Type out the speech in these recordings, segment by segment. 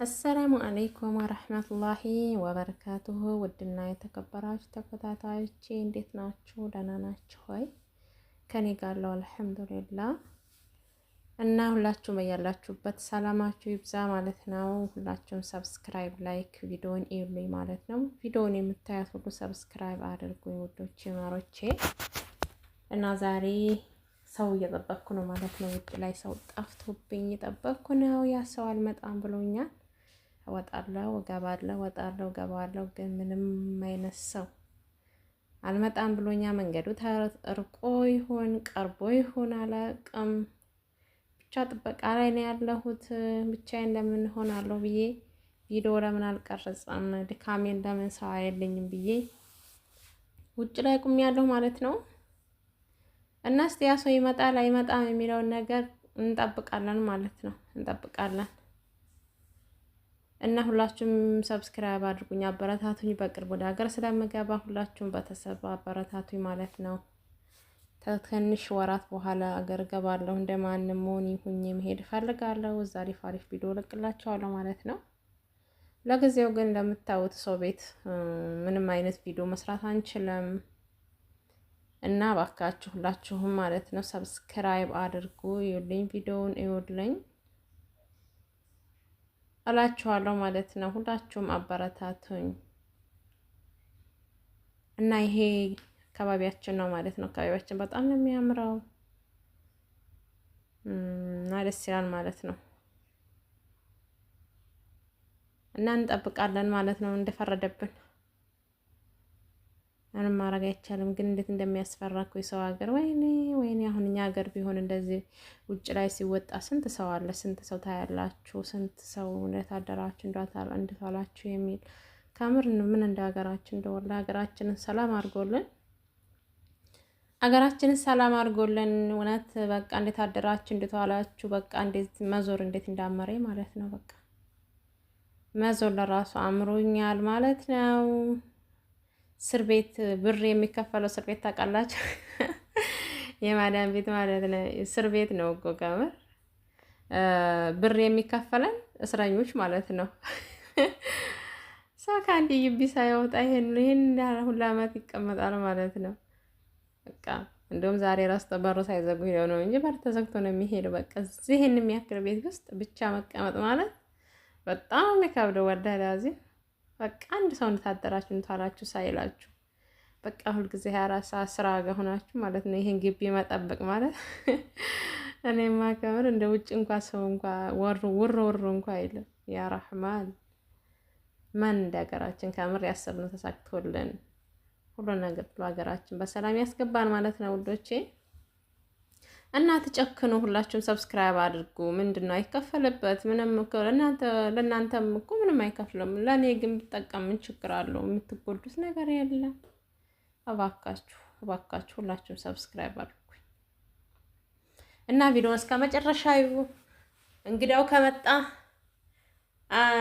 السلام عليكم ورحمة الله وبركاته። ውድና የተከበራችሁ ተከታታዮቼ እንዴት ናችሁ? ደህና ናችሁ ወይ? ከኔ ጋር አለው الحمد لله። እና ሁላችሁም በያላችሁበት ሰላማችሁ ይብዛ ማለት ነው። ሁላችሁም subscribe፣ like ቪዲዮን እዩልኝ ማለት ነው። ቪዲዮን የምታያት ሁሉ subscribe አድርጉኝ ውዶቼ ማሮቼ። እና ዛሬ ሰው እየጠበቅኩ ነው ማለት ነው። ውጭ ላይ ሰው ጠፍቶብኝ እየጠበቅኩ ነው። ያ ሰው አልመጣም ብሎኛል። እወጣለሁ እገባለሁ፣ እወጣለሁ እገባለሁ፣ ግን ምንም አይነት ሰው አልመጣም ብሎኛ። መንገዱ ተርቆ ይሆን ቀርቦ ይሆን አላውቅም። ብቻ ጥበቃ ላይ ነው ያለሁት። ብቻዬን ለምን እሆናለሁ ብዬ ቪዲዮ ለምን አልቀረጽም፣ ድካሜን ለምን ሰው አያለኝም ብዬ ውጭ ላይ ቁሜያለሁ ማለት ነው። እና እስቲ ያ ሰው ይመጣል አይመጣም የሚለውን ነገር እንጠብቃለን ማለት ነው። እንጠብቃለን እና ሁላችሁም subscribe አድርጉኝ፣ አበረታቱኝ። በቅርብ ወደ ሀገር ስለምገባ ሁላችሁም በተሰብ አበረታቱኝ ማለት ነው። ከትንሽ ወራት በኋላ አገር ገባለሁ። እንደማንም መሆን ይሁኝ መሄድ እፈልጋለሁ። እዛ አሪፍ አሪፍ ቪዲዮ እለቅላችኋለሁ ማለት ነው። ለጊዜው ግን እንደምታዩት ሰው ቤት ምንም አይነት ቪዲዮ መስራት አንችልም እና እባካችሁ ሁላችሁም ማለት ነው subscribe አድርጉ፣ እዩልኝ፣ ቪዲዮውን እዩልኝ እላችኋለሁ ማለት ነው። ሁላችሁም አበረታቱኝ እና ይሄ አካባቢያችን ነው ማለት ነው። አካባቢያችን በጣም ነው የሚያምረው እና ደስ ይላል ማለት ነው። እና እንጠብቃለን ማለት ነው እንደፈረደብን ምንም ማድረግ አይቻልም። ግን እንዴት እንደሚያስፈራ እኮ የሰው ሀገር። ወይኔ ወይኔ! አሁን እኛ ሀገር ቢሆን እንደዚህ ውጭ ላይ ሲወጣ ስንት ሰው አለ፣ ስንት ሰው ታያላችሁ፣ ስንት ሰው እንዴት አደራችሁ እንዴት ዋላችሁ የሚል ከምር ምን እንደ ሀገራችን እንደወላ ሀገራችንን ሰላም አድርጎልን ሀገራችንን ሰላም አድርጎልን እውነት በቃ እንዴት አደራችሁ እንዴት ዋላችሁ በቃ እንዴት መዞር እንዴት እንዳመረኝ ማለት ነው። በቃ መዞር ለራሱ አምሮኛል ማለት ነው። እስር ቤት ብር የሚከፈለው እስር ቤት ታውቃላችሁ? የማዳም ቤት ማለት ነው። እስር ቤት ነው እኮ ከምር ብር የሚከፈለን እስረኞች ማለት ነው። ሰው ከአንድ ግቢ ሳይወጣ ይሄን ሁሉ ዓመት ይቀመጣል ማለት ነው። በቃ እንደውም ዛሬ ራስ በሩ ሳይዘጉ ሄደው ነው እንጂ በር ተዘግቶ ነው የሚሄደው። በቃ እዚህን የሚያክል ቤት ውስጥ ብቻ መቀመጥ ማለት በጣም የሚከብደው ወላሂ። በቃ አንድ ሰው እንታደራችሁ እንታላችሁ ሳይላችሁ በቃ ሁልጊዜ 24 ሰዓት ስራ ጋር ሆናችሁ ማለት ነው። ይሄን ግቢ መጠበቅ ማለት እኔማ ከምር እንደ ውጭ እንኳ ሰው እንኳ ወር ውር ውር እንኳ አይልም። ያ ረህማን ማን እንደ ሀገራችን ከምር ያሰብነው ተሳክቶልን ሁሉ ነገር ብሎ ሀገራችን በሰላም ያስገባን ማለት ነው ውዶቼ። እና ትጨክኑ፣ ሁላችሁም subscribe አድርጉ። ምንድን ነው አይከፈልበት ምንም እኮ ለእናንተ ለእናንተም እኮ ምንም አይከፍልም። ለእኔ ግን ብጠቀም ምን ችግር አለው? የምትጎዱት ነገር የለም። እባካችሁ እባካችሁ ሁላችሁም subscribe አድርጉኝ እና ቪዲዮን እስከ መጨረሻ እዩ። እንግዲያው ከመጣ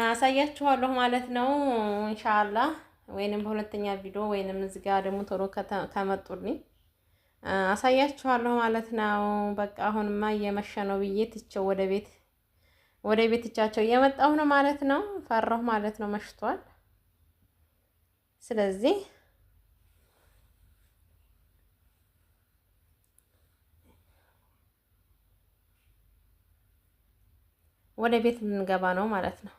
አሳያችኋለሁ ማለት ነው إن شاء الله። ወይንም በሁለተኛ ቪዲዮ ወይንም እዚህ ጋር ደግሞ ቶሎ ከመጡልኝ አሳያችኋለሁ ማለት ነው። በቃ አሁንማ እየመሸ ነው ብዬ ትቼው ወደ ቤት ትቻቸው እየመጣሁ ነው ማለት ነው። ፈራሁ ማለት ነው፣ መሽቷል። ስለዚህ ወደ ቤት ልንገባ ነው ማለት ነው።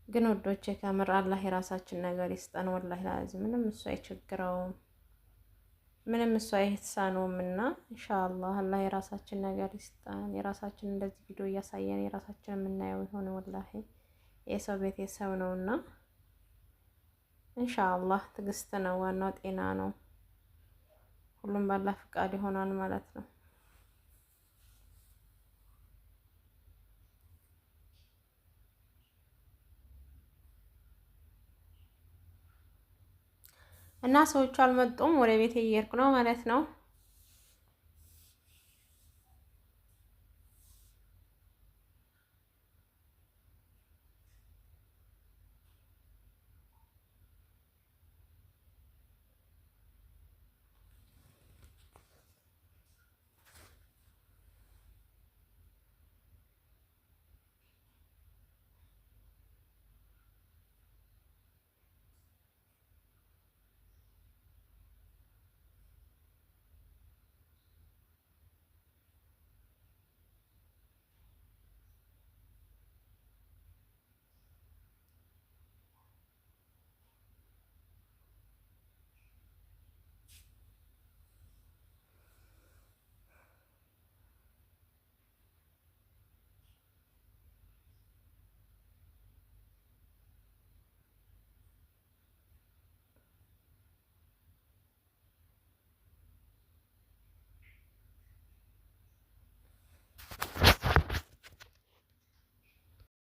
ግን ወዶቼ ከምር አላህ የራሳችን ነገር ይስጠን። ወላሂ ላዚም ምንም እሱ አይቸግረውም፣ ምንም እሱ አይሳነውም። እና ኢንሻአላህ አላህ የራሳችን ነገር ይስጠን። የራሳችን እንደዚህ ቪዲዮ እያሳየን የራሳችን የምናየው ይሆን። ወላሂ የሰው ቤት የሰው ነውና ኢንሻአላህ ትዕግስት ነው ዋናው፣ ጤና ነው። ሁሉም ባላህ ፍቃድ ይሆናል ማለት ነው። እና ሰዎቹ አልመጡም። ወደ ቤት እየሄድኩ ነው ማለት ነው።